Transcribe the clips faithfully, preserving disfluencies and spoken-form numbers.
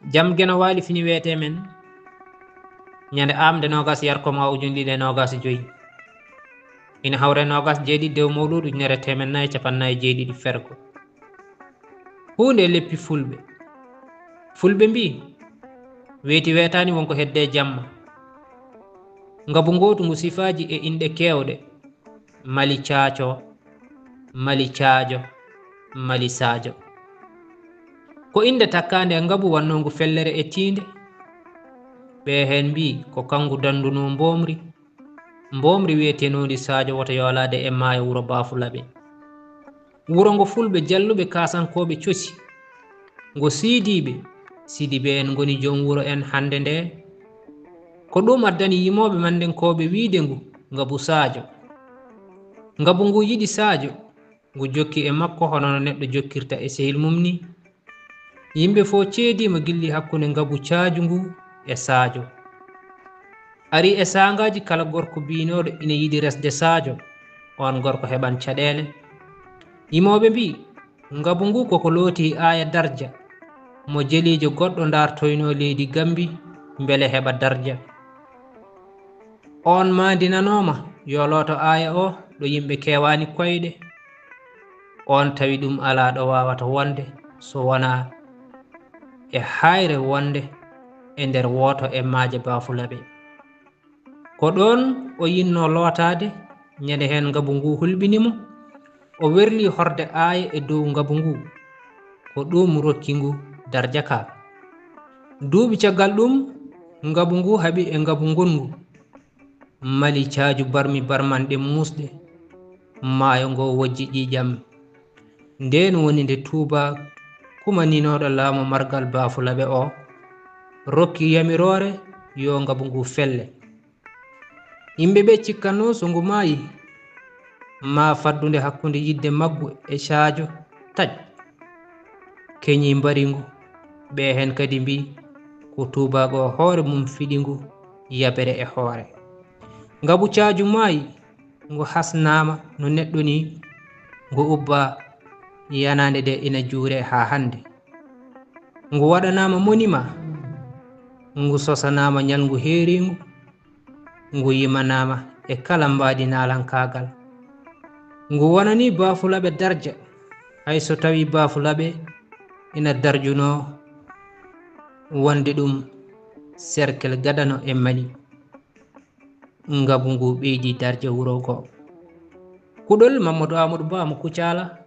Jam Geno Waali fini weetee men ñande aamde noogas yarko maa ujunɗiɗi e noogas e joy. Ina hawra e noogas jeeɗiɗi dew mawluudu ujunere e teemen nayi e cappannayi e jeeɗiɗi fergo. Huunde e leppi fulɓe. Fulɓe mbii, weeti weetaani wonko heddee jamma. Ngabu ngootu ngu sifaaji e inɗe keewɗe. Mali Caaco, Mali Caajo, Mali Saajo. Ko innde takkaande e ngabu wannoo ngu fellere e tiinde. Ɓee heen mbii ko kanngu danndunoo mboomri. Mboomri wiyetenoondi Saajo wota yoolaade e maayo wuro Baafulaɓe. Wuro ngo fulɓe jalluɓe kaasankooɓe cosi. Ngo siidiiɓe, Sidibe en ngoni joom wuro en hannde nde. Ko ɗum addani yimooɓe manndenkooɓe wiyde ngu Ngabu Saajo. Ngabu ngu yiɗi Saajo, ngu jokki e makko hono no neɗɗo jokkirta e sehil mum ni. Yimɓe fof ceediima gilli hakkunde Ngabu Caaju ngu e Saajo. Ari e saangaaji kala gorko biynooɗo ina yiɗi resde Saajo, oon gorko heɓan caɗeele. Yimooɓe mbii, Ngabu ngu koko looti aaya darja, mo jeliijo goɗɗo ndaartoynoo leydi Gambi mbele heɓa darja. Oon maandinanooma yo looto aaya o ɗo yimɓe keewaani koyɗe. Oon tawi ɗum alaa ɗo waawata wonde so wonaa e haayre wonde e nder wooto e maaje Baafulaɓe. Ko ɗoon o yinnoo lootaade, ñande heen ngabu ngu hulɓini mo, o werlii horde aaya e dow ngabu ngu, ko ɗum rokki ngu darja ka. Duuɓi caggal ɗum, ngabu ngu haɓi e ngabu ngonngu. Mali Caaju barmi barmanɗe muusɗe, maayo ngo wojji ƴiiƴam. Ndeen woni nde Tuubaa kumaninooɗo laamu margal Baafulaɓe o rokki yamiroore yo ngabu ngu felle. Yimɓe ɓe cikkannoo so ngu maayi, maa faddude hakkunde yiɗde maggu e Caajo taƴ. Keñii mbari ngu, ɓee heen kadi mbii ko Tuubaa o hoore mum fiɗi ngu yabere e hoore. Ngabu Caaju maayi, ngu hasnaama no neɗɗo ni, ngu ubbaa yanaande de ina juuree haa hannde. Ngu waɗanaama monimaa, ngu sosanaama ñalngu heeriingu, ngu yimanaama e kala mbaadi naalankaagal. Ngu wonanii Baafulaɓe darja, hay so tawii Baafulaɓe ina darjunoo wonde ɗum cercle gadano e Mali. Ngabu ngu ɓeydi darja wuro ngo. Kuɗol Mamadou Amadou Ba mo Kucala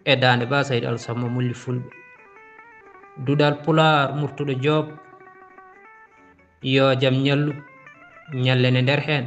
e Daande Ba Sayd Alsamma Mulli Fulɓe. Duɗal Pulaar Murtuɗo Joob, yo jam ñallu, ñallene nder heen.